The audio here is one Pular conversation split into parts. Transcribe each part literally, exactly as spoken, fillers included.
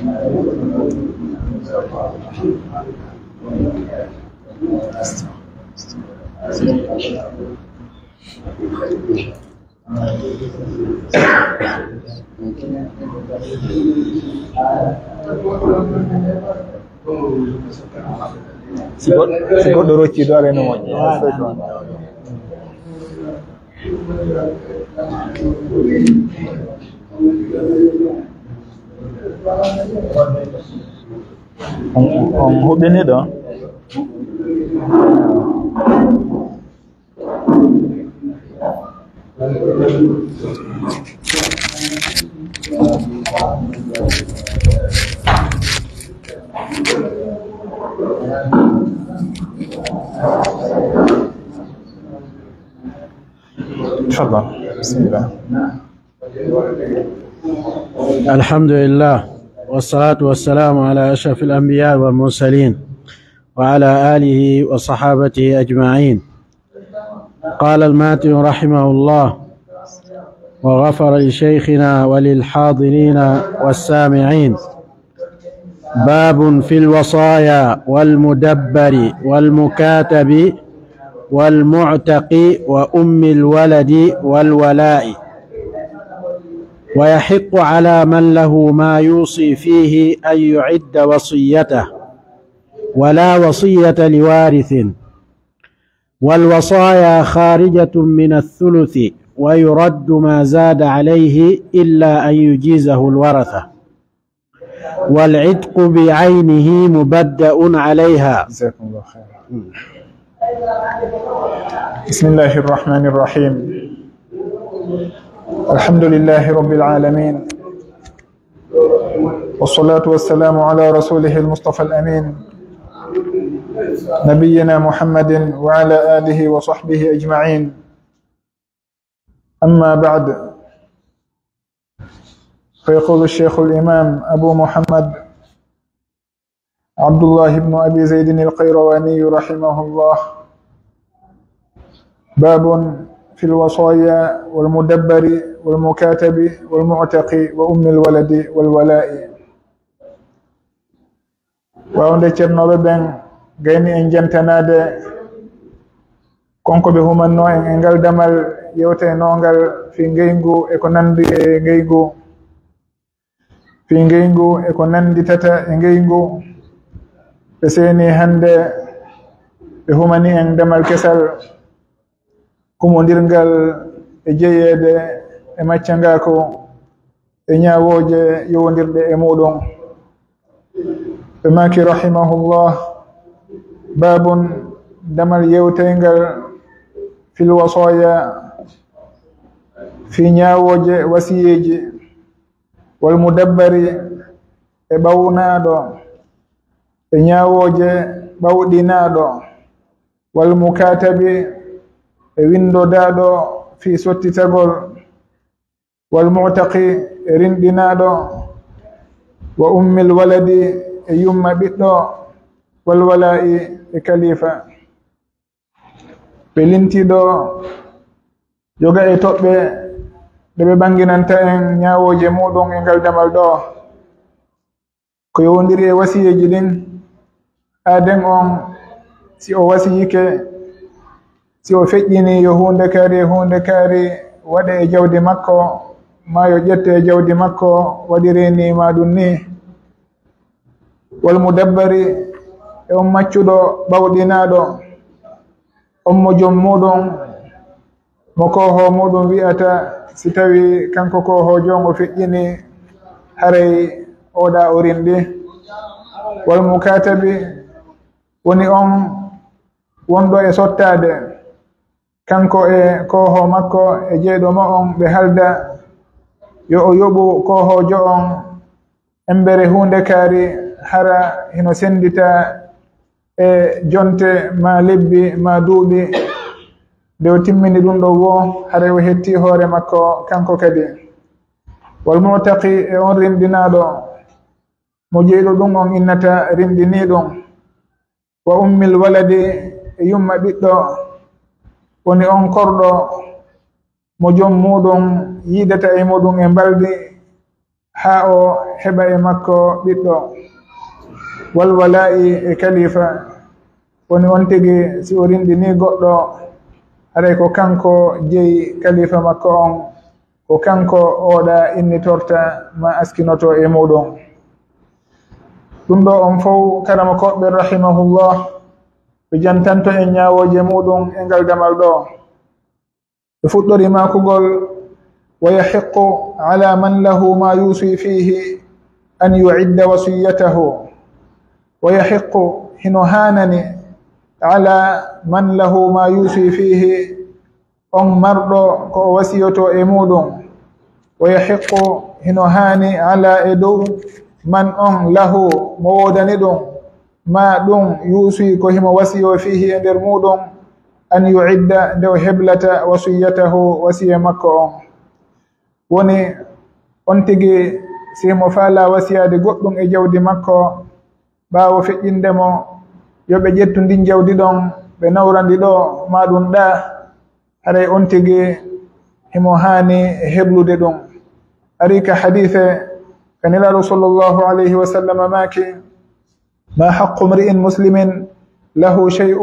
Si goɗ-, si goɗɗo roccii ɗoo, aɗa no moƴƴi. On, on huɓɓini ɗoo? تفضل. بسم الله. الحمد لله، والصلاة والسلام على أشرف الأنبياء والمرسلين، وعلى آله وصحابته أجمعين. قال الماتن رحمه الله، وغفر لشيخنا وللحاضرين والسامعين. باب في الوصايا والمدبر والمكاتب والمعتق وأم الولد والولاء. ويحق على من له ما يوصي فيه أن يعد وصيته، ولا وصية لوارث، والوصايا خارجة من الثلث، ويرد ما زاد عليه إلا أن يجيزه الورثة، والعتق بعينه مبدأ عليها. جزاكم الله خيرا. بسم الله الرحمن الرحيم. الحمد لله رب العالمين، والصلاة والسلام على رسوله المصطفى الأمين، نبينا محمد وعلى آله وصحبه أجمعين. أما بعد، فيقول الشيخ الإمام أبو محمد عبد الله بن أبي زيد القيرواني رحمه الله: باب في الوصايا والمدبر والمكاتب والمعتق وأم الولد والولاء. Waawnde ceernooɓe ɓen gayni en jantanaade kon ko ɓe humannoo en e ngal damal yewtaynoongal fii ngeyngu e ko nanndi e ngeyngu. Fii ngeyngu e ko nannditata e ngeyngu, ɓe seeni hannde, ɓe humani en damal kesal, humondirngal e jeyeede e maccangaaku e ñaawooje yowondirɗe e muuɗum. Ɓe maaki, rahimahullah: باب, damal yewtayngal, في الوصايا, fii ñaawooje wasiyeeji, والمدبر, e ɓawnaaɗo, e ñaawooje ɓawɗinaaɗo, والمكاتب, e winndodaaɗo fii sottitagol, والمعتق, e rinɗinaaɗo, وأم الولد, e yumma ɓiɗɗo, والولاء, e kalifa. Ɓe lintii ɗoo yoga e toɓɓe ɗe ɓe ɓannginanta en ñaawooje muuɗum e ngal damal ɗoo. Ko yowondiri e wasiyeeji ɗin, aaden on, si o wasiyike, si o feƴƴinii yo huunde kaari e huunde kaari waɗe e jawdi makko, maa yo ƴette e jawdi makko, waɗiree nii maa ɗum nii. والمدبر, e on maccuɗo ɓawɗinaaɗo, on mo jom muuɗum, mo koohoo muuɗum wi'ata, si tawii kanko koohoojo on o feƴƴinii, haray o waɗaa o rinɗi. والمكاتب, woni on wonɗo e sottaade, kanko e koohoo makko e jeyɗo mo on, ɓe haalda yo o yoɓu koohoojo on embere huunde kaari, hara hino senndita e jonte maa lebbi maa duuɓi. Nde o timmini ɗum ɗoo woo, haray o hettii hoore makko kanko kadi. والمعتق, e on rinɗinaaɗo mo jeyɗo ɗum on innata rinɗinii ɗum. وأم الولد, e yumma ɓiɗɗo, woni on korɗo mo jom muuɗum yiidata e muuɗum e mbaldi, haa o heɓa e makko ɓiɗɗo. Wal walaa'i e kalifa, woni on tigi si o rinɗinii goɗɗo, haray ko kanko jeyi kalifa makko on, ko kanko oɗa innitorta ma askinoto e muɗum. Ɗum ɗo on fow, karamokooɓe rahimahullah, ɓe jantanto en ñaawooje muɗum e ngal damal ɗo. Ɓe fuɗɗori maakugol: "ويحق على من له ما يوصي فيه أن يعد وصيته". "ويحق", hino haanani, "على من له ما يوصي فيه", on marɗo ko o wasiyotoo e muɗum. "ويحق", hino haani, "على", e dow, "من", on, "له", mo woodani ɗum, "ما", ɗum, "يوصي", ko himo wasiyoo, "فيه", e nder muɗum, "أن يعد", nde o heblata, "وصيته", wasiya makko on. Woni on tigi, si himo faalaa wasiyaade goɗɗum e jawdi makko, ɓaawo feƴƴinde mo, yo ɓe ƴettu ndin jawdi ɗon, ɓe nawra ndi ɗo, maa ɗum ɗaa, haray on tigi himo haani heblude ɗum. Ari ka hadiise, ka Nelaaɗo sallallahu alayhi wa sallam maaki: "ما حق امرئ مسلم له شيء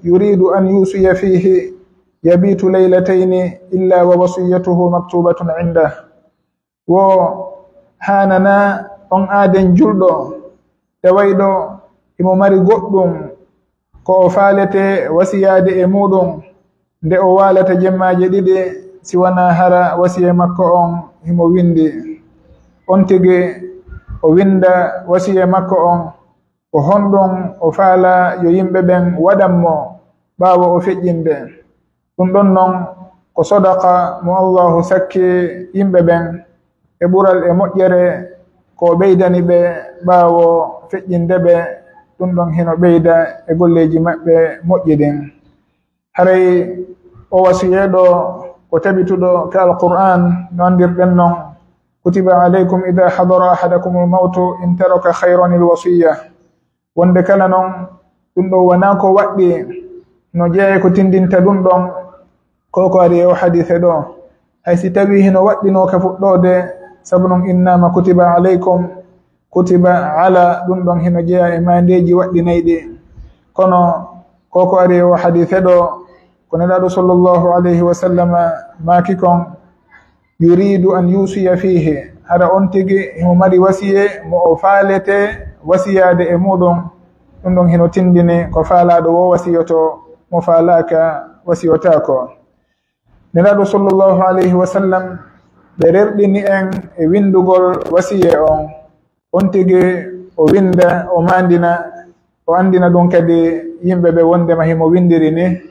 يريد أن يوصي فيه يبيت ليلتين إلا ووصيته مكتوبة عنده". Wo haananaa on aaden julɗo, tawayɗo himo mari goɗɗum ko o faalete wasiyaade e muɗum, nde o waalata jemmaaje ɗiɗi, si wanaa hara wasiya makko on himo winndi. On tigi o winnda wasiya makko on, ko honɗum o faalaa yo yimɓe ɓen waɗan mo ɓaawo o feƴƴinde. Ɗum ɗon non ko sodaka mo Allaahu sakki yimɓe ɓen e ɓural e moƴƴere ko o ɓeydani ɓe ɓaawo feƴƴinde ɓe. Ɗum ɗon hino ɓeyda e golleeji maɓɓe moƴƴi ɗin. Haray o wasiyee ɗo ko tabituɗo ka Alqur'aan, no anndirɗen non: "كتب عليكم إذا حضر أحدكم الموت إن ترك خيرا الوصية". Wonde kala non, ɗum ɗon wanaa ko waɗɗii, no jeyaa e ko tinndinta ɗum ɗon, ko ko ari e o hadiise ɗo. Hay si tawii hino waɗɗinoo ka fuɗɗoode, sabu non innaama "كتب عليكم", "كتب على", ɗum ɗon hino jeyaa e maandeeji waɗɗinayɗi. Kono ko ko ari e o hadiise ɗo, ko Nelaaɗo sallallahu alayhi wa sallam maaki kon: "يريد أن يوصي فيه", hara on tigi himo mari wasiyee mo o faalete wasiyaade e muɗum, ɗum ɗon hino tinndini ko faalaaɗo woo wasiyoto, mo faalaaka wasiyotaako. Nelaaɗo sallallahu alayhi wa sallam, ɓe rerɗini en e winndugol wasiyee on. On tigi o winnda, o maandina, o anndina ɗum kadi yimɓe ɓe wonndema himo winndiri ni,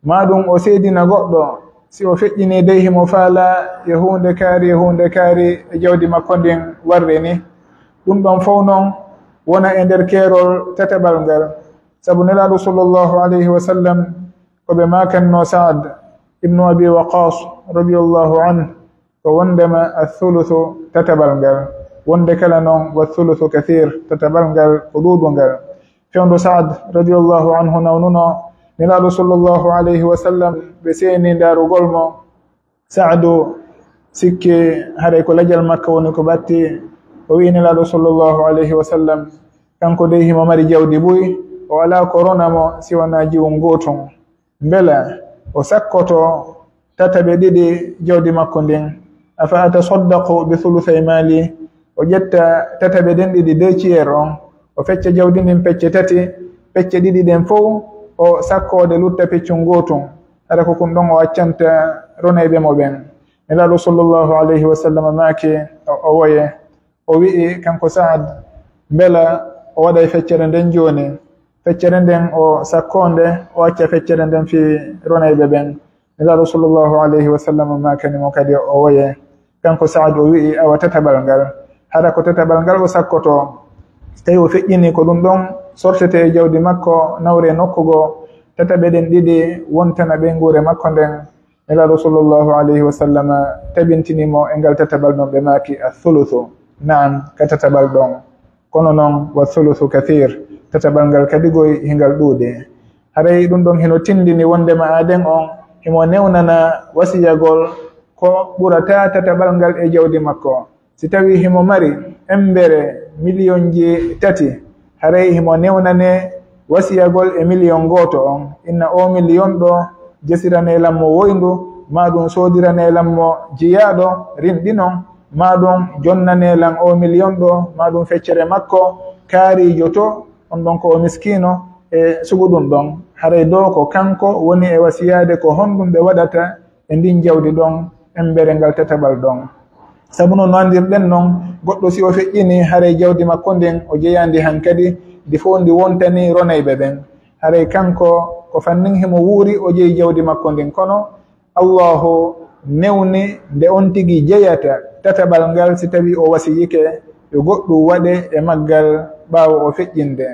maa ɗum o seedina goɗɗo, si o feƴƴinii dey himo faalaa yo huunde kaari, yo huunde kaari e jawdi makko ndin warre ni. Ɗum ɗon fow non wona e nder keerol tataɓal ngal, sabu Nelaaɗo sallallahu alayhi wa sallam ko ɓe maakannoo Sa'ad ibnu Abi Waqqas radiyallahu anhu, ko wonndema athuluthu tataɓal ngal, wonnde kala non wa thuluthu kathir, tataɓal ngal ko ɗuuɗungal. Fewndo Sa'ad radiyallahu anhu nawnuno Nelaaɗo sallallahu alayhi wa sallam, ɓe seeni ndaarugol mo. Sa'adu sikki haray ko lajal makka woni ko ɓatti. O wi'i Nelaaɗo sallallahu alayhi wa sallam, kanko dey himo mari jawdi buy, o alaa ko rona mo si wanaa jiwun gootun. Mbela o sakkoto tataɓe ɗiɗi jawdi makko ndin? "أفأتصدق بثلثي مالي؟" O ƴetta tataɓe ɗen ɗiɗi, deux tiers on, o fecca jawdi ndin pecce tati, pecce ɗiɗi ɗen fow o sakkoode lutta peccun gootun. Hara ko kun ɗon o accanta ronayɓe mo ɓen? Nelaaɗo sallallahu alayhi wa sallam maaki, o, o woye. O wi'i, kanko Sa'ad, mbela o waɗay feccere nden jooni? Feccere nden o sakkoo nde, o acca feccere nden fii ronayɓe ɓen. Nelaaɗo sallallahu alayhi wa sallam maakani mo kadi o woye. Kanko Sa'ad o wi'i, awa tataɓal ngal. Hara ko tataɓal ngal o sakkotoo. Tawi o feƴƴinii ko ɗum ɗon sortetee e jawdi makko, nawree nokku goo, tataɓe ɗen ɗiɗi wontana ɓeynguure makko nden. Nelaaɗo sallallahu alayhi wa sallam tabintini mo e ngal tataɓal non, ɓe maaki, "Athuluthu." Naam, ka tataɓal ɗon. Kono non, wa thuluthu kathir, tataɓal ngal kadi goy hingal ɗuuɗi. Haray ɗum ɗon hino tindini wondema aaden on himo newnana wasiyagol ko ɓurata tataɓal ngal e jawdi makko. Si tawii himo mari embere miliyonji tati, haray himo newnanee wasiyagol e miliyon gooto on. Inna oo miliyon ɗoo jesiranee lan mo woyndu, maa ɗun soodiranee lan mo jiyaaɗo rinɗinon, maa ɗun jonnanee lan oo miliyon ɗoo, maa ɗun feccere makko kaariijo to on ɗon ko o miskiino e sugu ɗun ɗon. Haray ɗoo ko kanko woni e wasiyaade ko honɗun ɓe waɗata e ndin jawdi ɗon, embere ngal tataɓal ɗon. Sabu non no anndirɗen non, goɗɗo si o feƴƴinii, haray jawdi makko ndin o jeyaandi hankadi, ndi fow ndi wontanii ronayɓe ɓen. Haray kanko ko fannin himo wuuri o jeyi jawdi makko ndin, kono Allaahu newni nde on tigi jeyata tataɓal ngal si tawii o wasiyike yo goɗɗun waɗe e maggal ɓaawo o feƴƴinde.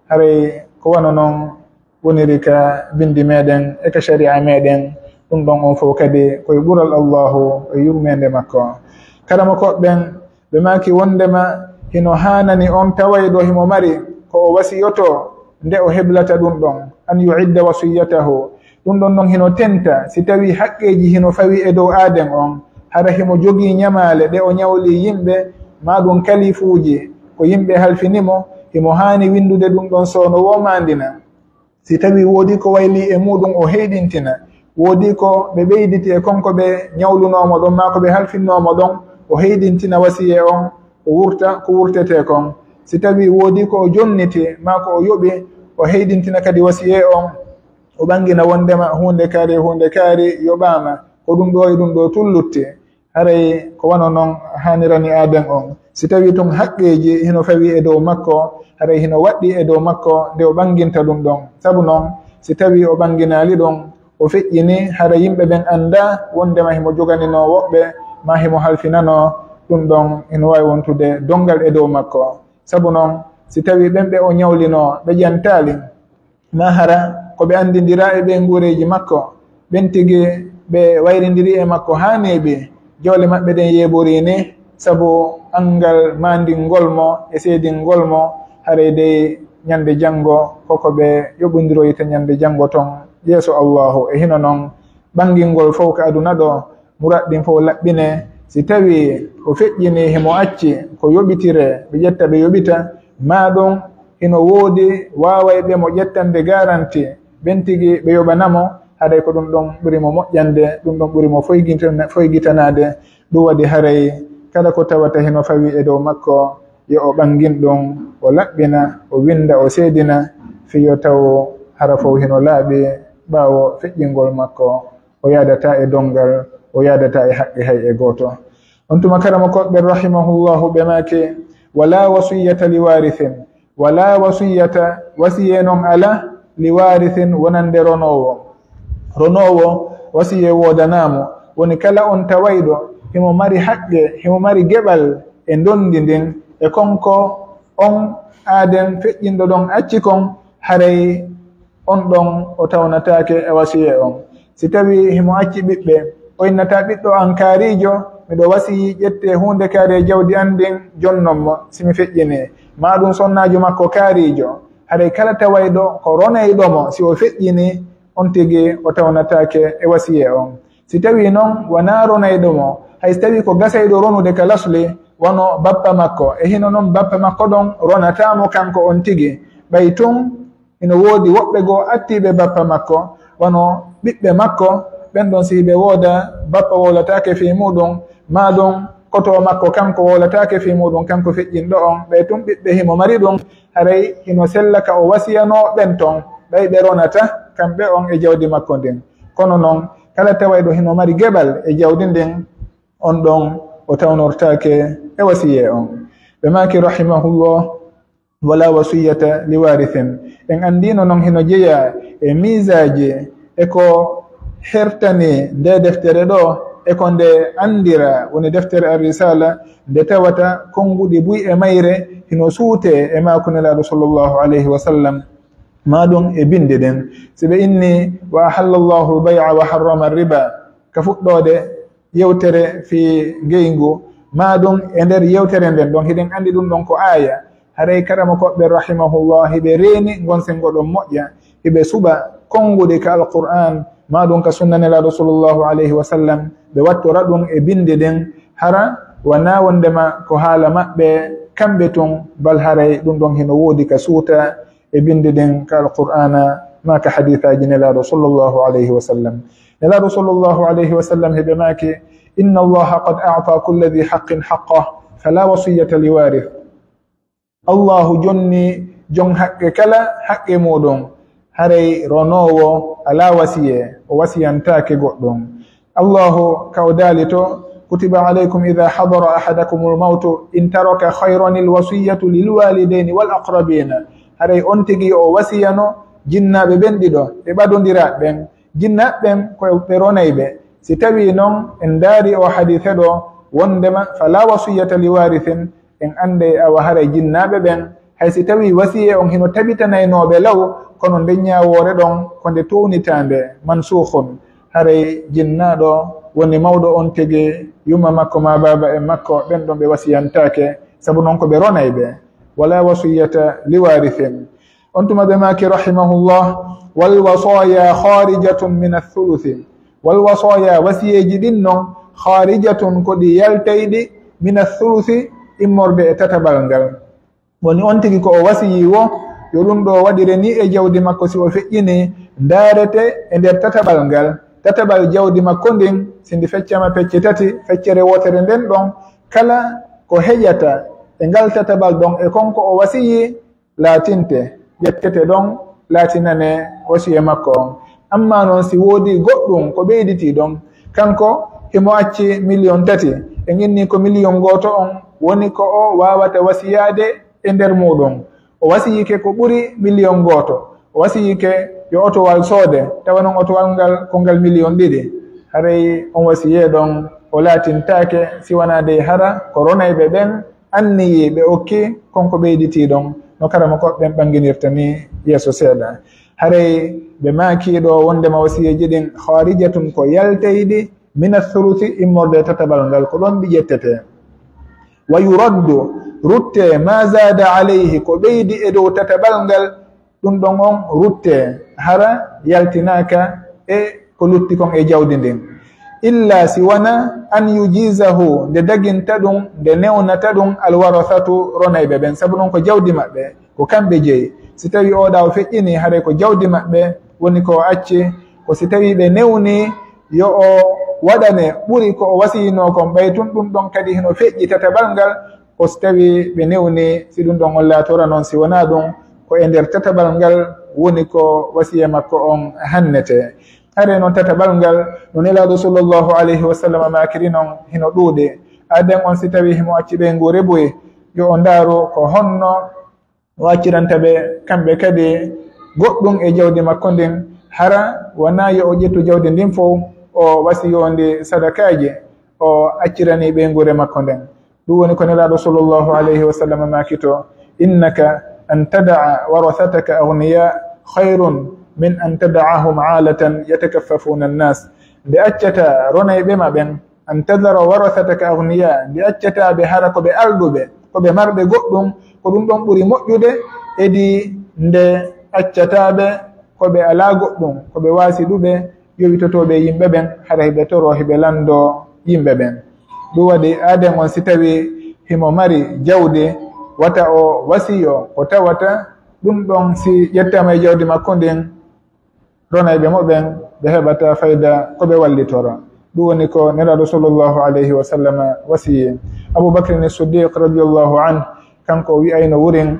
Haray ko wano non woniri ka bindi meɗen e ka shari'a meɗen, ɗun ɗon on fow kadi ko e ɓural Allaahu e yurmeende makko. Karamokooɓe ɓen, ɓe maaki wondema hino haanani on tawayɗo himo mari ko o wasiyotoo nde o heblata ɗun ɗon, an yu'idda wasiyatahu. Ɗun ɗon non hino tenta si tawii haqqeeji hino fawii e dow aaden on, hara himo jogii ɲamaale ɗe o ɲawlii yimɓe, maa ɗun kalifuuji, ko yimɓe halfini mo, himo haani winndude ɗun ɗon soono woo maandina. Si tawii woodii ko waylii e muuɗun, o heyɗintina. Woodii ko ɓe ɓeyditi e kon ko ɓe ɲawlunoo mo ɗon, maa ko ɓe halfinnoo mo ɗon, o heyɗintina wasiyee on, o wurta ko wurtetee kon. Si tawii woodii ko o jonniti, maa ko o yoɓi, o heyɗintina kadi wasiyee on, o ɓangina wondema huunde kaari e huunde kaari yoɓaama, ko ɗun ɗoo e ɗun ɗoo tun lutti. Haray ko wano non haanirani aaden on. Si tawii tun haqqeeji hino fawii e dow makko, haray hino waɗɗii e dow makko nde o ɓanginta ɗun ɗon. Sabu non, si tawii o ɓanginaali ɗun, o feƴƴini, hara yimɓe ɓen anndaa wondema himo joganinoo woɓɓe, maa himo halfinanoo ɗun ɗon, hino waawi wontude donngal e dow makko. Sabu non, si tawii ɓen ɓe o ɲawlinoo, ɓe ƴantaali, maa hara ko ɓe anndindiraa e ɓeynguureeji makko, ɓen tigi ɓe wayrindirii e makko haa neeɓi, jawle maɓɓe ɗen yeeborii ni, sabu anngal maandingol mo e seedingol mo, haray dey ɲande janngo ko ko ɓe yoɓindiroyta ɲande janngo ton yeeso Allaahu. E hino non, ɓangingol fow ka aduna ɗoo, muraad ɗin fow laɓɓinee. Si tawii o feƴƴinii himo acci ko yoɓitiree, ɓe ƴetta ɓe yoɓita, maa ɗun hino woodi waawayɓe mo ƴettande garanti, ɓen tigi ɓe yoɓana mo, haray ko ɗun ɗon ɓuri mo moƴƴande, ɗun ɗon ɓuri mo foygitana-, foygitanaade. Ɗun waɗi haray kala ko tawata hino fawii e dow makko, yo o ɓangin ɗun, o laɓɓina, o winnda, o seedina, fii yo taw hara fow hino laaɓi ɓaawo feƴƴingol makko. O yaadataa e donngal, o yaadataa e haqqe hay e gooto. On tuma karamokooɓe ɓen rahimahullahu ɓe maaki, "Wala wasiyata li warithin." Wala wasiyata, wasiyee non alaa, li warithin, wonande ronoowo. Ronoowo, wasiyee woodanaa mo. Woni kala on tawayɗo himo mari haqqe, himo mari geɓal e ndondi ndin, e kon ko on aaden feƴƴinɗo ɗon acci kon, haray on ɗon o tawnataake e wasiyee on. Si tawii himo acci ɓiɓɓe, o innataa ɓiɗɗo an kaariijo, "Miɗo wasiyii ƴettee huunde kaari e jawdi an ndin, jonnon mo si mi feƴƴinii." Maa ɗun sonnaajo makko kaariijo, haray kala tawayɗo ko ronayɗo mo, si o feƴƴinii, on tigi o tawnataake e wasiyee on. Si tawii non wanaa ronayɗo mo, hay si tawii ko gasayɗo ronude ka lasli, wano bappa makko, e hino non bappa makko ɗon ronataa mo kanko on tigi, ɓay tun hino woodi woɓɓe goo attiiɓe bappa makko, wano ɓiɓɓe makko, ɓen ɗon si hiɓe wooda, bappa wowlataake fii muuɗun, maa ɗun kotoo makko kanko wowlataake fii muuɗun, kanko feƴƴinɗo on, ɓay tun ɓiɓɓe himo mari ɗun, haray hino sella ka o wasiyanoo ɓen ton, ɓay ɓe ronata kamɓe on e jawdi makko ndin. Kono non, kala tawayɗo hino mari geɓal e jawdi ndin, on ɗon o tawnortaake e wasiyee on. Ɓe maaki, rahimahullah, "Wala wasiyata li warithin." En anndino non hino jeyaa e miisaaji e ko hertani ndee deftere ɗoo, e ko nde anndira woni deftere Ar-Risala, nde tawata konnguɗi buy e mayre hino suutee e maaku Nelaaɗo sallallahu alayhi wa sallam, maa ɗun e bindi ɗen. Si ɓe inni, "Wa ahallallahu al-bay'a wa harrama ar-riba," ka fuɗɗoode yewtere fii ngeyngu, maa ɗun e nder yewtere nden ɗon, hiɗen anndi ɗun ɗon ko aaya. Haray karamokooɓe rahimahullah hiɓe reeni ngon senngo ɗon moƴƴa, hiɓe suɓa konnguɗi ka Alqur'aan, maa ɗun ka sunna Nelaaɗo sallallahu alayhi wa sallam, ɓe wattora ɗun e bindi ɗen, hara Wanaa wondema ko haala maɓɓe kamɓe tun, bal haray ɗun ɗon hino woodi ka suuta e bindi ɗin ka Alqur'aana maa ka hadiisaaji Nelaaɗo sallallahu alayhi wa sallam. Nelaaɗo sallallahu alayhi wa sallam hiɓe maaki, "Inna Allaha qad a'ta kulla dhi haqqin haqqah, fala wasiyata li warith." Allahu jonni jon haqqe kala haqqe muɗum, haray ronoowo alaa wasiyee, o wasiyantaake goɗɗum. Allahu ka o daali to, "Kutiba alaykum idha hadara ahadakumul mawtu in taraka khayran al wasiyatu lil walidayni wal aqrabina." Haray on tigi yo o wasiyano jinnaaɓe ɓen ɗiɗo e ɓadondiraaɓe ɓen. Jinnaaɓe ɓen ko ɓe ronayɓe. Si tawii non en ndaari oo hadiise ɗoo, wondema fala wasiyata li warithin, en annday awa haray jinnaaɓe ɓen, hay si tawii wasiyee on hino tabitanaynoo ɓe law, kono nden ñaawoore ɗon ko nde townitaande, mansuukhun. Haray jinnaaɗo woni mawɗo on tigi, yumma makko maa baaba en makko, ɓen ɗon ɓe wasiyantaake, sabu non ko ɓe ronayɓe. Wala wasiyata li warithin. On tuma ɓe maaki, rahimahullah, "Wal wasaya kharijatun min athuluthi." Wal wasaya, wasiyeeji ɗin non, kharijatun, ko ɗi yaltayɗi, min athuluthi, immorde e tataɓal ngal. Woni on tigi ko o wasiyii wo, yo ɗun ɗoo waɗire nii e jawdi makko, si o feƴƴinii, ndaarete e nder tataɓal ngal. Tataɓal jawdi makko ndin, si ndi feccama pecce tati, feccere wootere nden ɗon, kala ko heƴata e ngal tataɓal ɗon e kon ko o wasiyii, laatinte, ƴettete ɗon, laatinane wasiyee makko on. Ammaa non si woodii goɗɗum ko ɓeyditii ɗon, kanko himo acci miliyon tati, en inni ko miliyon gooto on woni ko o waawata wasiyaade e nder muuɗum. O wasiyike ko ɓuri miliyon gooto. O wasiyike yo otowal soode, tawa non otowal ngal ko ngal miliyon ɗiɗi. Haray on wasiyee ɗon o laatintaake si wanaa dey hara ko ronayɓe ɓen anniyii ɓe okki kon ko ɓeyditii ɗon, no karamokooɓe ɓen ɓannginirta nii yeeso seeɗa. Haray ɓe maakii ɗoo wondema wasiyeeji ɗin khaarijatun ko yaltayɗi mina thuluthi immorde e tataɓal ngal, ko ɗon ɗi ƴettetee. Wa yuraddu, ruttee, ma zaada alayhi, ko ɓeydi e dow tataɓal ngal, ɗun ɗon on ruttee, hara yaltinaaka e ko lutti kon e jawdi ndin. Illa si wanaa an yujizahu, nde daginta ɗun, nde newnata ɗun alwarathatu, ronayɓe ɓen, sabu non ko jawdi maɓɓe, ko kamɓe jeyi. Si tawii oo ɗaa o feƴƴinii, haray ko jawdi maɓɓe woni ko o acci, ko si tawii ɓe newnii, yo o waɗane ɓuri ko o wasiyinoo kon, ɓay tun ɗun ɗon kadi hino feƴƴi tataɓal ngal, ko si tawii ɓe newnii, si ɗun ɗon on laatora non, si wanaa ɗun, ko e nder tataɓal ngal woni ko wasiyee makko on hannetee. Haray non tataɓal ngal, no Nelaaɗo sallallahu alayhi wa sallam maakiri non, hino ɗuuɗi. Aaden on si tawii himo acci ɓeynguure buy, yo o ndaaru ko honno o acciranta ɓe kamɓe kadi goɗɗun e jawdi makko ndin, hara wanaa yo o ƴettu jawdi ndin fow, o wasiyoo ndi sadakaaji, o acciranii ɓeynguure makko nden. Ɗun woni ko Nelaaɗo sallallahu alayhi wa sallam maaki to, "Innaka an tada'a warathataka aghniya khayrun min an tada'ahum 'alatan yatakaffafuuna an-nas." Nde accataa ronayɓe ma ɓen, "An tadhara warathataka aghniya", nde accataa ɓe hara ko ɓe alɗuɓe, ko ɓe marɓe goɗɗun, ko ɗun ɗon ɓuri moƴƴude, edii nde accataa ɓe ko ɓe alaa goɗɗun, ko ɓe waasiɗuɓe, yowitotooɓe e yimɓe ɓen, hara hiɓe toroo, hiɓe lanndoo yimɓe ɓen. Ɗun waɗi aaden on si tawii himo mari jawdi, wata o wasiyoo ko tawata ɗun ɗon si ƴettaama e jawdi makko ndin, ronayɓe mo ɓen, ɓe heɓataa fayda ko ɓe wallitora. Ɗun woni ko Nelaaɗo sallallahu alayhi wa sallam wasiyii. Abu Bakrin Siddiq radiyallahu anhu, kanko o wi'ayno wurin,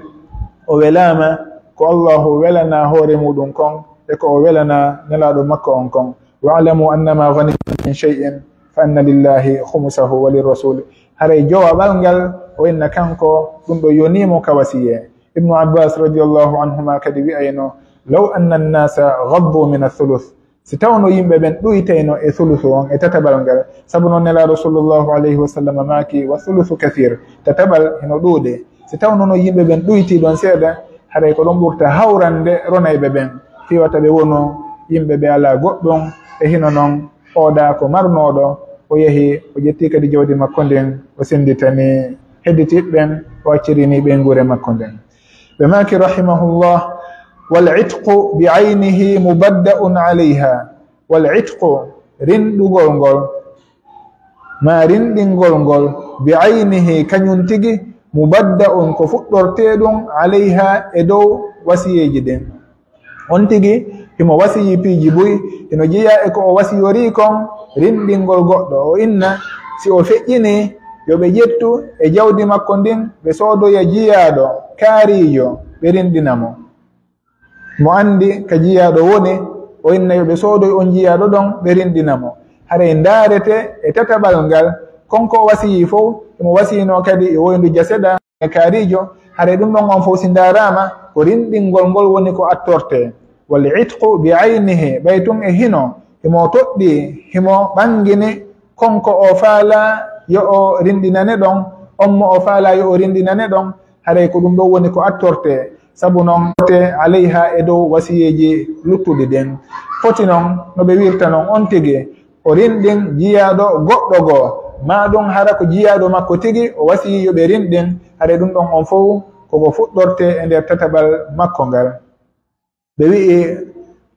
o welaama ko Allahu welanaa hoore muuɗum kon, e ko o welanaa Nelaaɗo makko on kon. "Wa'lamu annama ghanimtum min shay'in fa anna lillahi khumsahu wa lirrasuli." Haray jowaɓal ngal, o inna kanko, ɗun ɗon yonii mo ka wasiyee. Ibnu Abbas radiyallahu anhuma kadi wi'ayno, "Law anna an-nasa ghaddu min ath-thuluth." Si tawno yimɓe ɓen ɗuytayno e thuluthu on, e tataɓal ngal, sabu non Nelaaɗo sallallahu alayhi wa sallam maaki, "Wa thuluthu kathir." Tataɓal hino ɗuuɗi. Si tawno no yimɓe ɓen ɗuyti ɗon seeɗa, haray ko ɗon ɓurta hawrande ronayɓe ɓen, fii wata ɓe wonu yimɓe ɓe alaa goɗɗum, e hino non oo ɗaa ko marnooɗo, o yahi, o ƴetti kadi jawdi makko ndin, o sennditani hedditiiɓe ɓen, o accirini ɓeynguure makko nden. Ɓe maaki, rahimahullah, "Wal itqu bi aynihi mubadda'un alayha." Wal itqu, rinɗugol ngol, maa rinɗingol ngol, bi aynihi, kañun tigi, mubadda'un, ko fuɗɗortee ɗun, alayha, e dow wasiyeeji ɗin. On tigi, himo wasiyii piiji buy, hino jeyaa e ko o wasiyorii kon, rinɗingol goɗɗo. O inna, si o feƴƴinii, yo ɓe ƴettu e jawdi makko ndin, ɓe soodoya jiyaaɗo, kaariijo, ɓe rinɗina mo. Mo anndi ka jiyaaɗo woni, o inna yo ɓe soodoy on jiyaaɗo ɗon, ɓe rinɗina mo. Haray ndaarete e tataɓal ngal, kon ko o wasiyii fow, himo wasiyinoo kadi e woyndu jaseɗaa, e kaariijo, haray ɗun ɗon on fow si ndaaraama, ko rinɗingol ngol woni ko attortee. Wal itqu bi aynihi, ɓay tun e hino, himo toɗɗii, himo ɓangini, kon ko o faalaa yo o rinɗinane ɗon, on mo o faalaa yo o rinɗinane ɗon, haray ko ɗun ɗon woni ko attortee, sabu non, te alayha, e dow wasiyeeji luttuɗi ɗin. Foti non, no ɓe wiirta non, on tigi, o rinɗin jiyaaɗo goɗɗo goo, maa ɗun hara ko jiyaaɗo makko tigi, o wasiyii yo ɓe rinɗin, haray ɗun ɗon on fow, ko ko fuɗɗortee e nder tataɓal makko ngal. Ɓe wi'i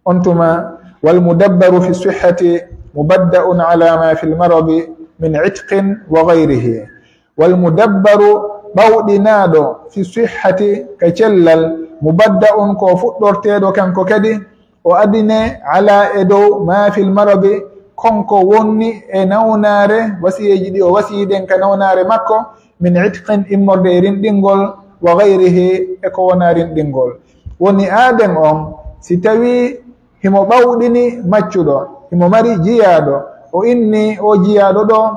on tuma, wal mudabbaru fi sihhati mubadda'un ala ma fil maradi min itqin wa ghayrihi. Wal mudabbaru, ɓawɗinaaɗo, fi sihhati, ka cellal, mubadda'un, ko fuɗɗorteeɗo kanko kadi, o adine, ala, e dow, ma fil maradi, kon ko wonni e nawnaare, wasiyeeji ɗi o wasiyii ɗen ka nawnaare makko, min itqin, immorde e rinɗingol, wa ghayrihi, e ko wonaa rinɗingol. Woni aaden on, si tawii himo ɓawɗini maccuɗo, himo mari jiyaaɗo, o inni o jiyaaɗo ɗoo,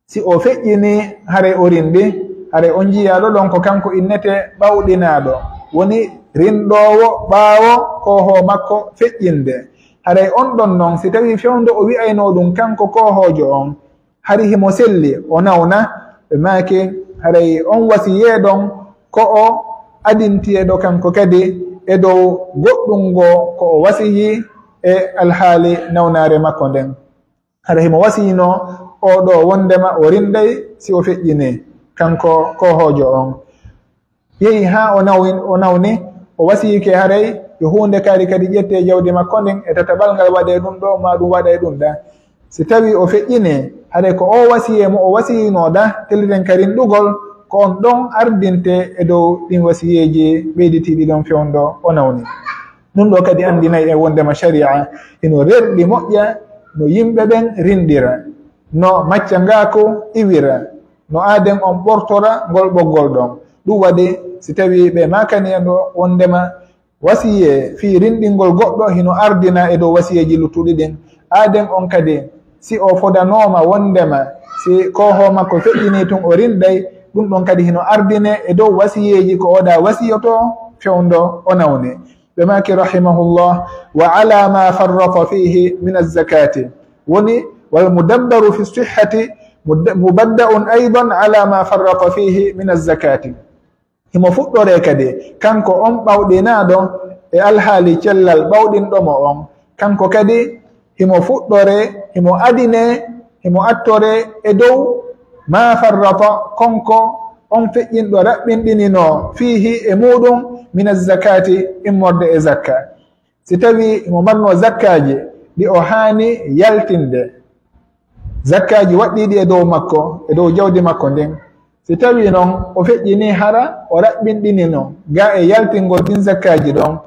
si o feƴƴinii, haray o rinɗi, haray on jiyaaɗo ɗon ko kanko innetee ɓawɗinaaɗo, woni rinɗoowo ɓaawo koohoo makko feƴƴinde. Haray on ɗon non, si tawii fewndo o wi'aynoo ɗun kanko koohoojo on, hari himo selli, o nawna, ɓe maaki, haray on wasiyee ɗon ko o adintiyeeɗo kanko kadi e dow goɗɗun goo ko o wasiyii e alhaali nawnaare makko nden. Hara himo wasiyinoo oo ɗoo wondema o rinday si o feƴƴinii, kanko koohoojo on. Yehi haa o nawi-, o nawni, o wasiyike haray yo huunde kaari kadi ƴettee jawdi makko ndin e tataɓal ngal waɗee ɗun ɗoo, maa ɗun waɗee ɗun ɗaa. Si tawii o feƴƴinii, haray ko oo wasiyee mo o wasiyinoo ɗaa, telliten ka rinɗugol, ko on ɗon ardintee e dow ɗin wasiyeeji ɓeyditiiɗi ɗon fewndo o nawni. Ɗun ɗoo kadi anndinay en wondema sharia hino rerɗi moƴƴa no yimɓe ɓen rinɗira, no maccangaaku iwira, no aaden on ɓortora ngol ɓoggol ɗon. Ɗun waɗi, si tawii ɓe maakani en ɗoo wondema wasiyee fii rinɗingol goɗɗo hino ardina e dow wasiyeeji luttuɗi ɗin, aaden on kadi, si o fodanooma wondema si koohoo makko feƴƴinii tun o rinɗay, ɗun ɗon kadi hino ardine e dow wasiyeeji ko o ɗaa wasiyotoo fewndo o nawni. Ɓe maaki, rahimahullah, wa ala ma farrata fihi min azzakati. Woni, wal mudabbaru fi sihhati mud-, mubadda'un aydan ala ma farrata fihi min azzakati. Himo fuɗɗoree kadi, kanko on ɓawɗinaaɗo e alhaali cellal ɓawɗinɗo mo on, kanko kadi himo fuɗɗoree, himo adinee, himo attoree e dow ma farrata, kon ko on feƴƴinɗo raɓɓinɗininoo, fiihi, e muuɗum, min azzakaati, immorde e zakka. Si tawii himo marnoo zakkaaji ɗi o haani yaltinde, zakkaaji waɗɗiiɗi e dow makko, e dow jawdi makko ndin, si tawii non o feƴƴinii hara o raɓɓinɗinino ga e yaltingol ɗin zakkaaji ɗon,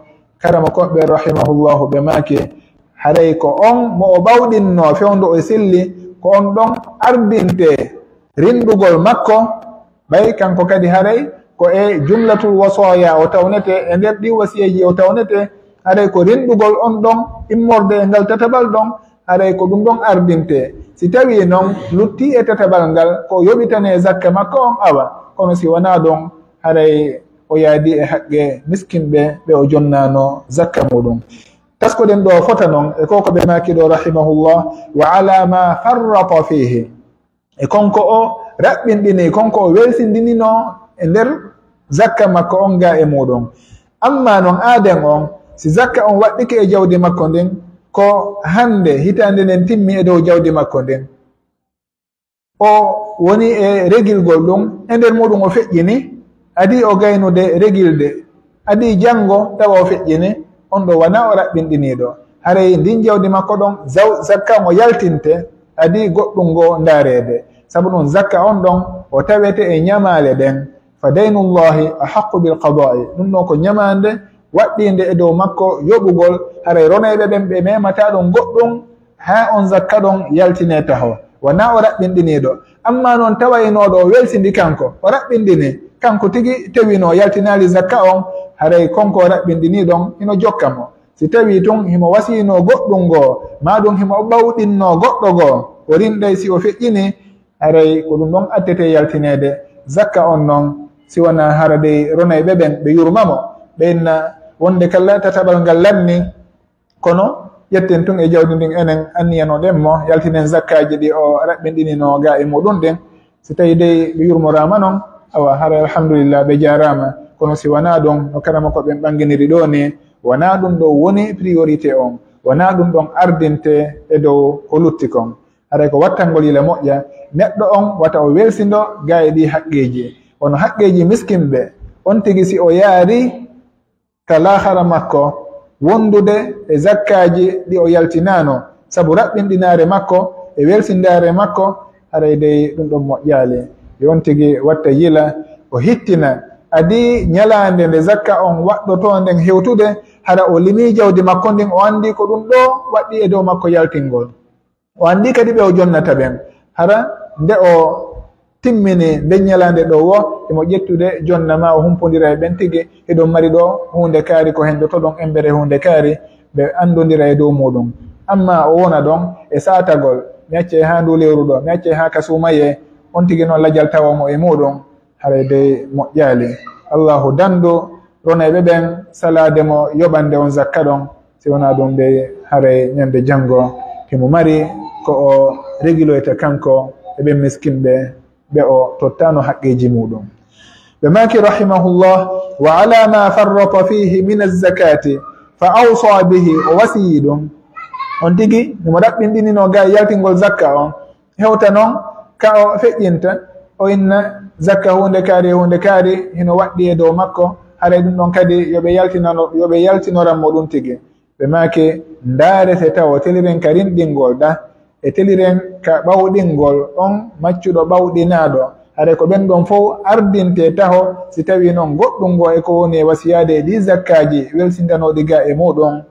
karamokooɓe rahimahullahu ɓe maaki, haray ko on mo o ɓawɗinnoo fewndo o selli, ko on ɗon ardintee rinndugol makko, ɓay kanko kadi haray ko e jumlatul wasaaya o tawnetee, e nder ɗii wasiyeeji o tawnetee, haray ko rinndugol on ɗon immorde e ngal tataɓal ɗon, haray ko ɗum ɗon ardintee. Si tawii non luttii e tataɓal ngal, ko yoɓitanee zakka makko on, awa, kono si wanaa ɗon, haray o yaadii e haqqe miskinɓe ɓe o jonnaano zakka muuɗum. Taskoɗen ɗoo fota non e ko ko ɓe maaki ɗoo, rahimahullah, wa ala ma farrata fiihi. E kon ko o raɓɓinɗini, kon ko o welsindininoo e nder zakka makko on ga e muuɗum. Ammaa non aaden on, si zakka on waɗɗike e jawdi makko ndin, ko hannde hitaande nden timmi e dow jawdi makko ndin. O woni e regilgol ɗum, e nder muuɗum o feƴƴini, adii o gaynude regilde, adii janngo tawa o feƴƴini, on ɗoo wanaa o raɓɓinɗiniiɗo. Haray ndin jawdi makko ɗon, zaw-, zakka on o yaltinte, adii goɗɗun goo ndaareede. Sabu ɗun zakka on ɗon, o tawete e ɲamaale ɗen. Fa daynullahi ahaqqu bil qadaa'i. Ɗun ɗon ko ɲamaande waɗɗiinde e dow makko yoɓugol, haray ronayɓe ɓen ɓe memataa ɗon goɗɗun haa on zakka ɗon yaltinee taho. Wanaa o raɓɓinɗiniiɗo. Ammaa non tawaynooɗo o welsindi kanko, o raɓɓinɗini, kanko tigi tewinoo yaltinaali zakka on, haray kon ko o raɓɓinɗinii ɗon hino jokka mo. Si tawii tun himo wasiyinoo goɗɗun goo, maa ɗun himo ɓawɗinnoo goɗɗo goo, o rinɗay si o feƴƴinii, haray ko ɗun ɗon attete yaltineede zakka on non, si wanaa hara dey ronayɓe ɓen ɓe yurma mo, ɓe inna wonde kala tataɓal ngal lannii, kono ƴetten tun e jawdi ndin enen anniyanoɗen mo, yaltinen zakkaaji ɗi o raɓɓinɗininoo gaa e muɗun ɗin. Si tawii dey ɓe yurmoraama non, awa, haray alhamdulillah, ɓe jaaraama. Kono si wanaa ɗun, no karamokooɓe ɓen ɓannginiri ɗoo nii, wanaa ɗun ɗoo woni priorité on, wanaa ɗun ɗon ardinte e dow ko lutti kon. Haray ko wattangol yila moƴƴa, neɗɗo on wata o welsindo gaa e ɗii haqqeeji. Kono haqqeeji miskinɓe, on tigi si o yaari ka laakhara makko, wondude e zakkaaji ɗi o yaltinaano, sabu raɓɓinɗinaare makko e welsindaare makko, haray dey ɗun ɗon moƴƴaali. Yo on tigi watta yila, o hittina, adii ɲalaande nde zakka on waɗɗotoo nden hewtude, hara o limii jawdi makko ndin, o anndii ko ɗun ɗoo waɗɗii e dow makko yaltingol. O anndii kadi ɓe o jonnata ɓen. Hara nde o timmini nden ɲalaande ɗoo woo, himo ƴettude jonna maa o humpondira e ɓen tigi, hiɗon mari ɗoo huunde kaari ko hendotoɗon embere huunde kaari, ɓe anndondira e dow muɗun. Ammaa o wona ɗon e saatagol, mi accay haa nduu lewru ɗoo, mi accay haa ka suumayee, on tigi non lajal tawa mo e muɗun. Haray dey moƴƴaali. Allaahu dandu ronayɓe ɓen salaade mo yoɓande on zakka ɗon, si wanaa ɗun dey haray ɲande janngo himo mari ko o regiloyta kanko e ɓen miskinɓe ɓe o tottaano haqqeeji muɗun. Ɓe maaki, rahimahullah, "Wa ala ma farrata fihi min azzakati fa awsa bihi", o wasiyii ɗun. On tigi, himo raɓɓinɗininoo gaa e yaltingol zakka on. Hewta non ka o feƴƴinta, o inna zakka huunde kaari e huunde kaari hino waɗɗii e dow makko, haray ɗun ɗon kadi yo ɓe yaltinano-, yo ɓe yaltinoran mo ɗun tigi. Ɓe maaki, ndaarete tawo teliren ka rinɗingol ɗa, e teliren ka ɓawɗingol on maccuɗo ɓawɗinaaɗo, haray ko ɓen ɗon fow ardinte taho, si tawii non goɗɗun goo e ko woni e wasiyaade e ɗii zakkaaji welsindanooɗi gaa e muɗun.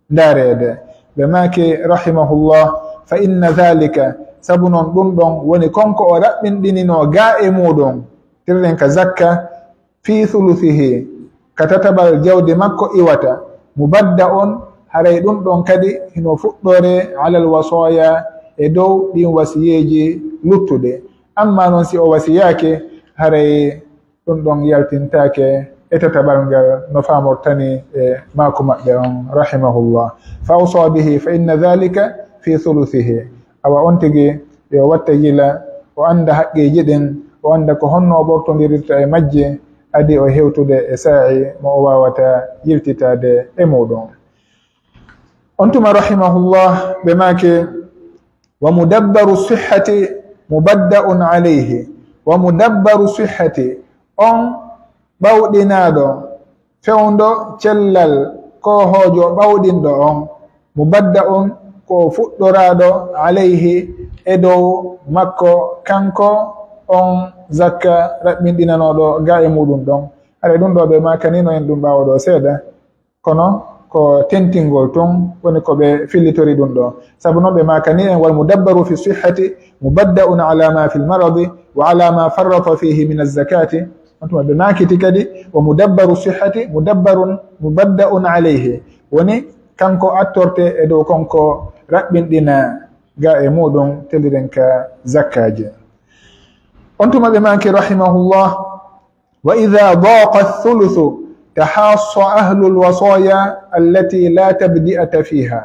Ndaareede. Ɓe maaki, rahimahullah, "Fa inna dhalika", sabu non ɗun ɗon woni kon ko o raɓɓinɗininoo gaa e muɗun, tirren ka zakka, "fi thuluthihi", ka tataɓal jawdi makko iwata, "mubadda'un", haray ɗun ɗon kadi hino fuɗɗoree, "alal wasaya", e dow ɗin wasiyeeji luttuɗi. Ammaa non si o wasiyaaki, haray ɗun ɗon yaltintaake e tataɓal ngal no faamortani e maaku maɓɓe on, rahimahullah. "Fa awsa bihi fa inna dhalika fi thuluthihi." Awa on tigi yo watta yila, o annda haqqeeji ɗin, o annda ko honno o ɓortondirirta e majji, adi o hewtude e saa'i mo o waawata yiltitaade e muɗun. On tuma, rahimahullah, ɓe maaki, "Wa mudabbaru sihhati mubadda'un alayhi." Wa mudabbaru sihhati, on ɓawɗinaaɗo fewndo cellal koohoojo ɓawɗinɗo on, mubadda'un ko o fuɗɗoraaɗo alayhi e dow makko kanko on zakka raɓɓinɗinanooɗo gaa e muɗun ɗon. Haray ɗun ɗoo ɓe maakanino en ɗun ɓaawo ɗoo seeɗa. Kono ko tentingol tun woni ko ɓe fillitori ɗun ɗoo. Sabu non ɓe maakani en, "Wal mudabbaru fi sihhati mubadda'un ala ma fil maradi wa ala ma farrata fihi min azzakati." On tuma ɓe maakiti kadi, "Wa mudabbaru sihhati mudabbarun mubadda'un alayhi." Woni kanko attorte e dow kon ko raɓɓinɗina ga e muɗun teliren ka zakkaaji. On tuma ɓe maaki, rahimahullah, "Wa idha daqa thuluthu tahassa ahlul wasaya allati la tabdi'ata fiha."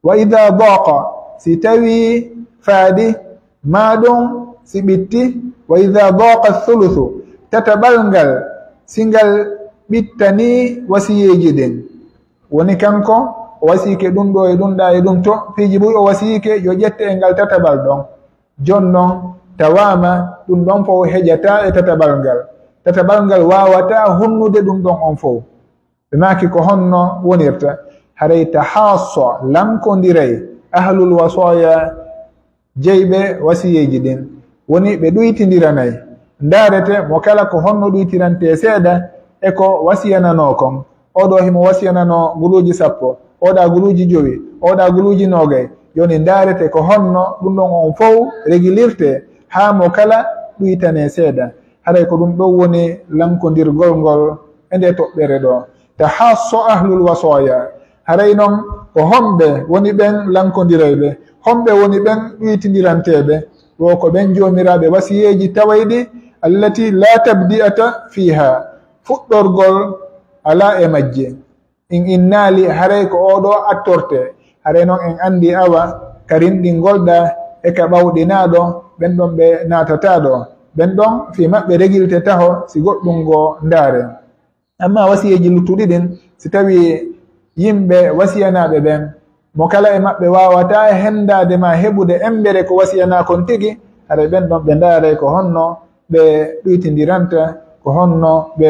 Wa idha daqa, si tawi faaɗi, maa ɗun si ɓitti, wa idha daqa thuluthu, tataɓal ngal, si ngal ɓittani wasiyeeji ɗin. Woni kanko, o wasiyike ɗun ɗoo e ɗun ɗaa e ɗun to, piiji buy o wasiyike yo ƴette e ngal tataɓal ɗon. Jon non, tawaama ɗun ɗon fow heƴataa e tataɓal ngal. Tataɓal ngal waawataa hunnude ɗun ɗon on fow. Ɓe maaki, ko honno wonirta? Haray tahaassa, lankondiray, ahlul wasaaya, jeyɓe wasiyeeji ɗin, woni ɓe ɗuytindiranay. Ndaarete mo kala ko honno ɗuytirantee seeɗa e ko wasiyananoo kon. Oo ɗoo himo wasiyananoo guluuji sappo, oo ɗaa guluuji jowi, oo ɗaa guluuji noogay. Jooni ndaarete ko honno ɗun ɗon on fow regilirtee, haa mo kala ɗuytanee seeɗa. Haray ko ɗun ɗon woni lankondirgol ngol e ndee toɓɓere ɗoo. Tahasso ahlul wasaya. Haray non ko homɓe woni ɓen lankondirayɓe? Homɓe woni ɓen ɗuytindiranteeɓe? Wo ko ɓen joomiraaɓe wasiyeeji tawayɗi, allati la tabdi'ata fiha, fuɗɗorgol alaa e majji. In innaali, haray ko oo ɗoo attorte. Haray non en anndi awa ka rinɗingol ɗaa e ka ɓawɗinaaɗo, ɓen ɗon ɓe naatataa ɗoo. Ɓen ɗon fii maɓɓe regilte taho si goɗɗun goo ndaare. Ammaa wasiyeeji luttuɗi ɗin, si tawii yimɓe wasiyanaaɓe ɓen, mo kala e maɓɓe waawataa hendaade maa heɓude embere ko wasiyanaa kon tigi, haray ɓen ɗon ɓe ndaaray ko honno ɓe ɗuytindiranta, ko honno ɓe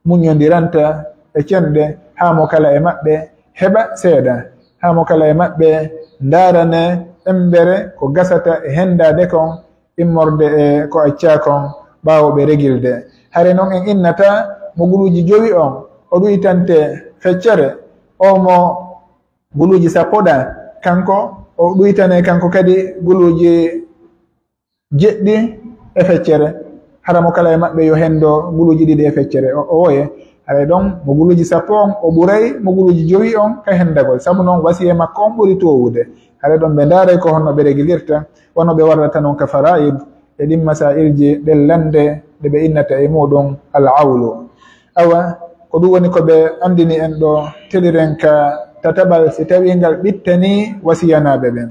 muññondiranta e cenɗe, haa mo kala e maɓɓe heɓa seeɗa, haa mo kala e maɓɓe ndaarane embere ko gasata e hendaade kon, immorde e ko accaa kon ɓaawo ɓe regilde. Hare non en innataa mo guluuji jowi on, o ɗuytante feccere, o mo guluuji sappo ɗaa, kanko o ɗuytanee kanko kadi guluuji jeɗɗi e feccere. Hara mo kala e maɓɓe yo hendo guluuji ɗiɗi e feccere, o, o woye. Haray ɗon mo guluuji sappo on, o ɓuray mo guluuji jowi on ka hendagol. Sabu non wasiyee makko on ɓuri toowude. Haray ɗon ɓe ndaaray ko honno ɓe regilirta, wano ɓe warrata non ka faraa'id e ɗin masaa'ilji ɗen lande ɗe ɓe innata e muɗum al-awlu. Awa, ko ɗum woni ko ɓe anndini en ɗoo, teliren ka tataɓal si tawii ngal ɓittanii wasiyanaaɓe ɓen.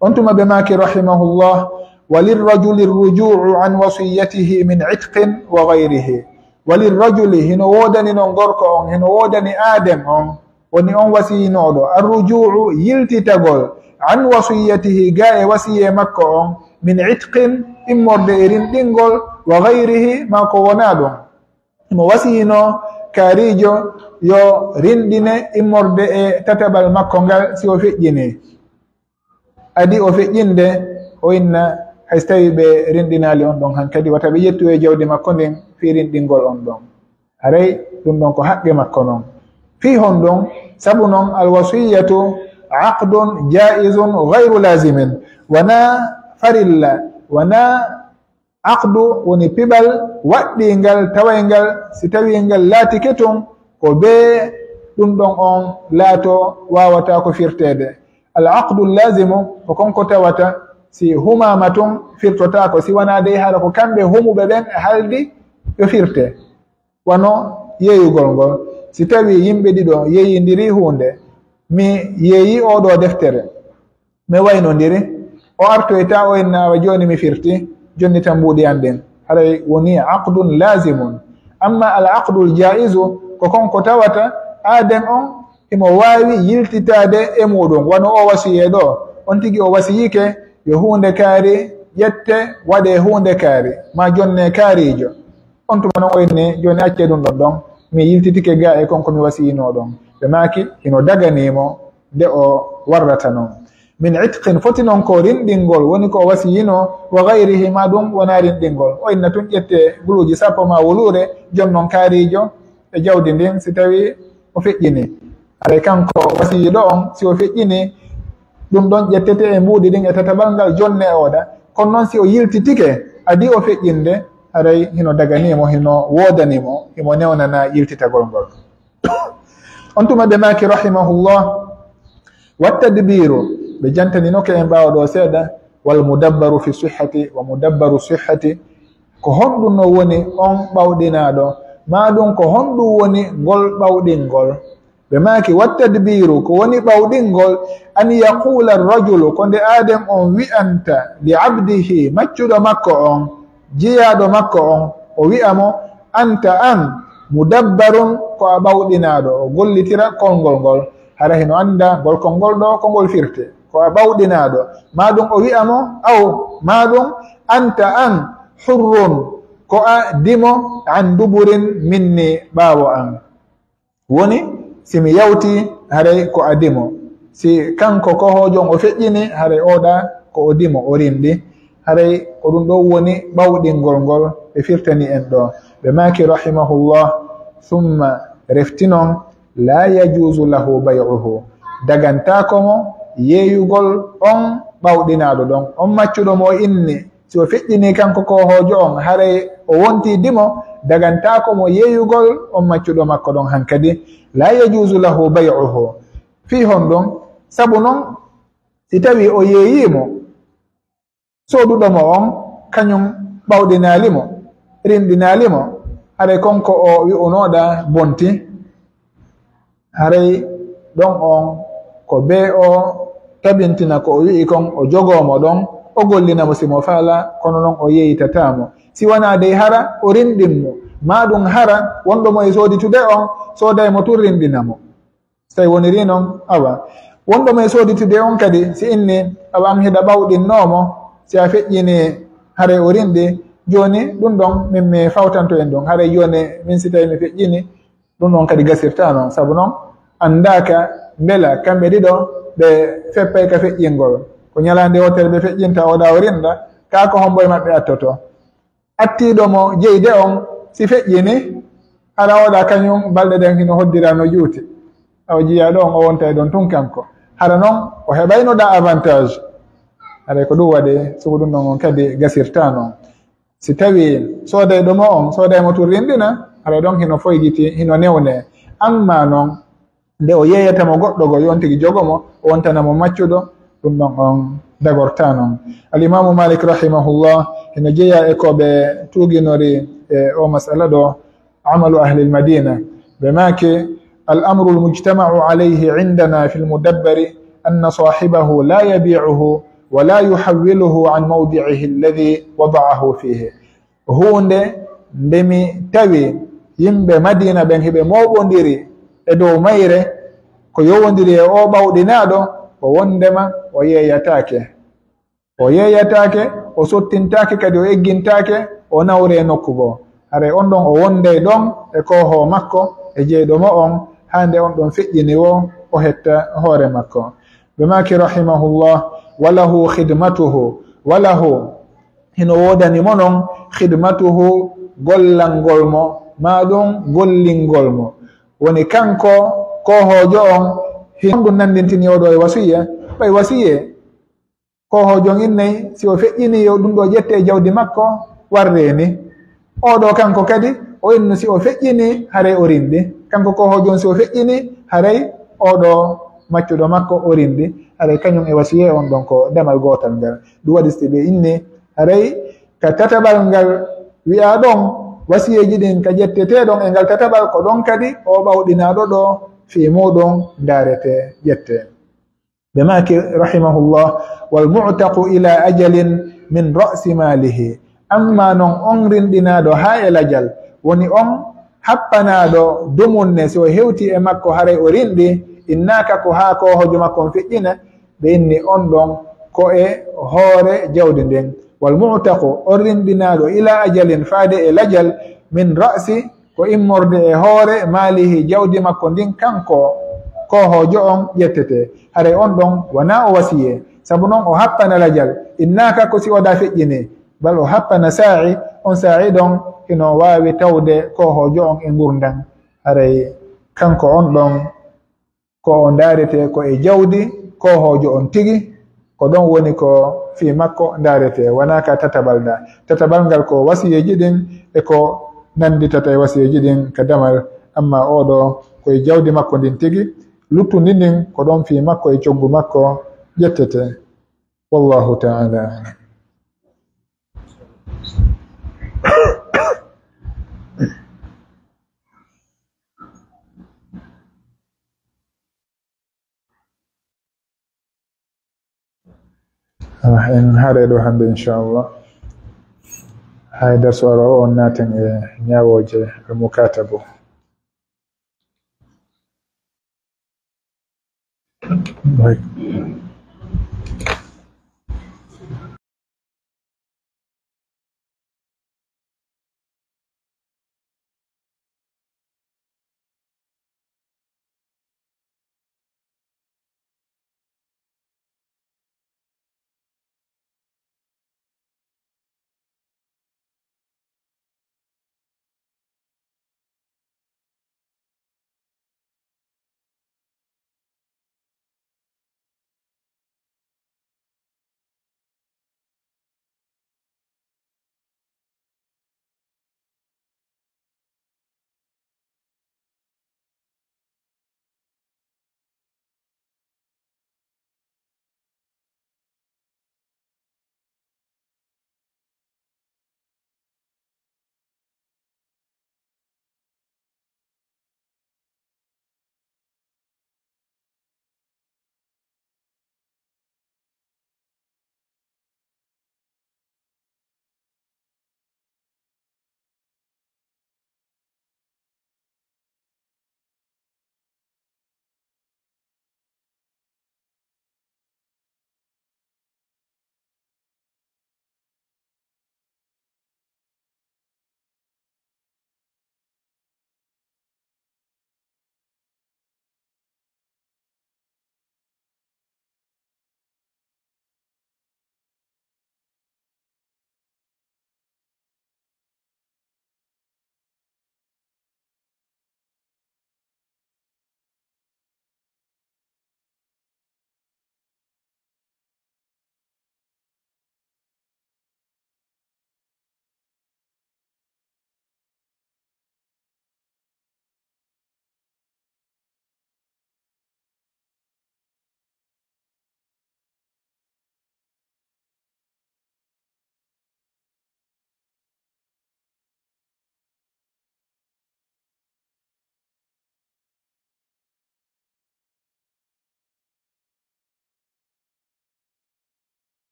On tuma ɓe maaki, rahimahullah, "Walirrajuli rrujuu'u an wasiyatihi min itqin wa gayrihi." Walirrajuli, hino woodani non gorko on, hino woodani aaden on, woni on wasiyinooɗo, arrujuu'u, yiltitagol, an wasiyatihi, gaa e wasiyee makko on, min itqin, immorde e rinɗingol, wa gayrihi, maa ko wonaa ɗum. Himo wasiyinoo kaariijo yo rinɗine immorde e tataɓal makko ngal si o feƴƴinii. Adii o feƴƴinde, o inna, hay si tawii ɓe rinɗinaali on ɗon hankadi, wata ɓe ƴettu e jawdi makko ndin fii rinɗingol on ɗon. Haray ɗum ɗon ko haqqe makko non. Fii honɗun? Sabu non, alwasiyatu aqdun jaizun gayru lazimin. Wanaa farilla, wanaa aqdu woni piɓal waɗɗiingal, tawayngal, si tawii ngal laatike tun, ko bee ɗum ɗon on laatoo, waawataa ko firteede. Al aqdu laazimu ko kon ko tawata si humaama tun firtotaako, si wanaa dey hara ko kamɓe humuɓe ɓen e haldi yo firte. Wano yeeyugol ngol. Si tawii yimɓe ɗiɗo yeeyindirii huunde, mi yeeyii oo ɗoo deftere, mi waynondiri, o artoyta, o inna, "Awa jooni mi firti, jonnitan mbuuɗi an ɗin." Haray wonii aqdun laazimun. Amma al aqdul jaa'izu, ko kon ko tawata aaden on himo waawi yiltitaade e muuɗum, wano o wasiyee ɗoo. On tigi o wasiyike yo huunde kaari ƴette, waɗee huunde kaari, maa jonnee kaariijo. On tuma non o inni, "Jooni accee ɗum ɗon ɗon, mi yiltitike gaa e kon ko mi wasiyinoo ɗon." Ɓe maaki, hino daganii mo nde o warrata non. Min itqin, foti non ko rinɗingol, woni ko o wasiyinoo, wa gayrihi, maa ɗum wonaa rinɗingol. O inna tun ƴettee guluuji sappo maa wuluure, jonnon kaariijo e jawdi ndin, si tawii o feƴƴinii. Haray kanko wasiyiiɗo on, si o feƴƴinii, ɗum ɗon ƴettetee e mbuuɗi ɗin e tataɓal ngal, jonnee o ɗa. Kono non si o yiltitike, adii o feƴƴinde, haray hino daganii mo, hino woodanii mo, himo newnanaa yiltitagol ngol. On tuma ɓe maaki, rahimahullah, "Wattadbiiru," ɓe jantaninoke en ɓaawo ɗoo seeɗa, "wal mudabbaru fi sihhati, wa mudabbaru sihhati," ko honɗun non woni on ɓawɗinaaɗo, maa ɗum ko honɗun woni ngol ɓawɗingol? Ɓe maaki, "Wattadbiiru, ko woni ɓawɗingol, an yaquula rajulu, ko nde aaden on wi'anta, li abdihi, maccuɗo makko on, jiyaaɗo makko on, o wi'a mo, 'Anta an, mudabbarun, ko a ɓawɗinaaɗo,' o gollitira konngol ngol, hara hino annda ngol konngol ɗoo ko ngol firte, ko a ɓawɗinaaɗo, maa ɗum o wi'a mo, aw, maa ɗum, 'Anta an, hurrun, ko a dimo, an duburin minni, ɓaawo an.'" Woni, si mi yawtii, haray ko adii mo. Si kanko kohoojo on o feƴƴini, haray oo ɗa ko o dimo, o rinɗi. Haray ko ɗun ɗon woni ɓawɗingol ngol ɓe firtani en ɗoo. Ɓe maaki, rahimahullah, summa, refti non, laa yajuuzu lahu bay'uhu, dagantaako mo yeeyugol on ɓawɗinaaɗo ɗon, on maccuɗo mo o inni, si o feƴƴinii kanko koohoojo on, haray o wontii dimo, dagantaako mo yeeyugol on maccuɗo makko ɗon hankadi. Laa yajuuzu lahu bay'uhu. Fii honɗun? Sabu non, si tawii o yeeyii mo, sooduɗo mo on, kañun ɓawɗinaali mo, rinɗinaali mo, haray kon ko o wi'unooɗaa bonti. Haray ɗon on ko bee o tabintina ko o wi'i kon, o jogoo mo ɗon, o gollina mo si mo faalaa, kono non o yeeyitataa mo. Si wanaa dey hara o rinɗin mo, maa ɗun hara wonɗo mo e sooditude on, sooday mo tun rinɗina mo. Si tawii wonirii non, awa, wonɗo mo e sooditude on kadi, si inni, awa, an hiɗa ɓawɗinnoo mo, si a feƴƴinii, haray o rinɗi, jooni ɗun ɗon, min mi fawtanto en ɗun. Haray jooni, min si tawii mi feƴƴinii, ɗun ɗon kadi gasirtaa non. Sabu non, anndaaka mbela kamɓe ɗiɗo ɓe feppay ka feƴƴingol. Ko ñalaande wootere ɓe feƴƴinta, oo ɗaa o rinɗa, kaa ko hombo e maɓɓe attoto? Attiiɗo mo jeyde on, si feƴƴinii, hara oo ɗaa kañun balɗe ɗen hino hoddira no juuti. Awa jiyaa ɗon, o wontay ɗon tun kanko. Hara non, o heɓayno ɗaa avantage. Haray ko ɗun waɗi, sugu ɗun ɗon on kadi gasirtaa non. Si tawii soodayɗo mo on, sooday mo tun rinɗina, hara ɗon hino foygiti, hino newne. Ammaa non, nde o yeeyata mo goɗɗo goo, yo on tigi jogo mo, o wontana mo maccuɗo, ɗun ɗon on dagortaa non. Al-Imaamu Maalik rahimahullah, hino jeyaa e ko ɓe tuuginori e oo mas'ala ɗoo, amalu ahlil Madiina. Ɓe maaki, الأمر المجتمع عليه عندنا في المدبر أن صاحبه لا يبيعه ولا يحوله عن موضعه الذي وضعه فيه. Huunde nde mi tawi yimɓe Madiina ɓen hiɓe mooɓondiri e dow mayre, ko yowondiri e oo ɓawɗinaaɗo, ko wondema o yeeyataake. O yeeyataake, o sottintaake, kadi o eggintaake, o nawree nokku goo. Haray on ɗon o wonday ɗon e koohoo makko, e jeyɗo mo on, haa nde on ɗon feƴƴini woo, o hetta hoore makko. Ɓe maaki, rahimahullah, وله خدمته، وله, hino woodani mo non, خدمته, gollangol mo, maa ɗun gollingol mo. Woni kanko koohoojo on, hino ɗun nanndintini oo ɗoo e wasiyya, ɓay wasiyee, koohoojo on innay, si o feƴƴinii yo ɗun ɗoo ƴette e jawdi makko, warree ni. Oo ɗoo kanko kadi, o innu si o feƴƴinii, haray o rinɗi. Kanko koohoojo on, si o feƴƴinii, haray oo ɗoo maccuɗo makko o rinɗi. Haray kañun e wasiyee on ɗon ko damal gootal ngal. Ɗun waɗi si ɓe inni, haray ka tataɓal ngal wi'aa ɗon, wasiyeeji ɗin ka ƴettetee ɗon e ngal tataɓal, ko ɗon kadi oo ɓawɗinaaɗo ɗoo fii muuɗun ndaaretee, ƴettee. Ɓe maaki, rahimahullah, والمعتق إلى أجل من رأس ماله. Ammaa non on rinɗinaaɗo haa e lajal, woni on happanaaɗo dumunne, si o hewtii e makko haray o rinɗi, innaaka ko haa koohoojo makko on feƴƴina, ɓe inni on ɗon ko e hoore jawdi ndin. والمعتق, on rinɗinaaɗo, إلى أجل, faade e lajal, من رأس, ko immorde e hoore, maalihi, jawdi makko ndin, kanko koohoojo on ƴettetee. Haray on ɗon wanaa o wasiyee, sabu non o happana lajal, innaaka ko si o ɗaa feƴƴinii, bal o happana saa'i, on saa'i ɗon hino waawi tawde koohoojo on e ngurndan. Haray kanko on ɗon ko o ndaaretee ko e jawdi koohoojo on tigi, ko ɗon woni ko fii makko ndaaretee, wanaa ka tataɓal ɗaa. Tataɓal ngal ko wasiyeeji ɗin e ko nannditata e wasiyeeji ɗin ka damal, ammaa oo ɗoo ko e jawdi makko ndin tigi, luttundi ndin ko ɗon fii makko e coggu makko ƴettetee. Wallahu ta'ala a'lam. Ah, en haare ɗoo hannde, inchallah. Hay darsu aroowo on naaten e ñaawooje al-mukatabu. Way.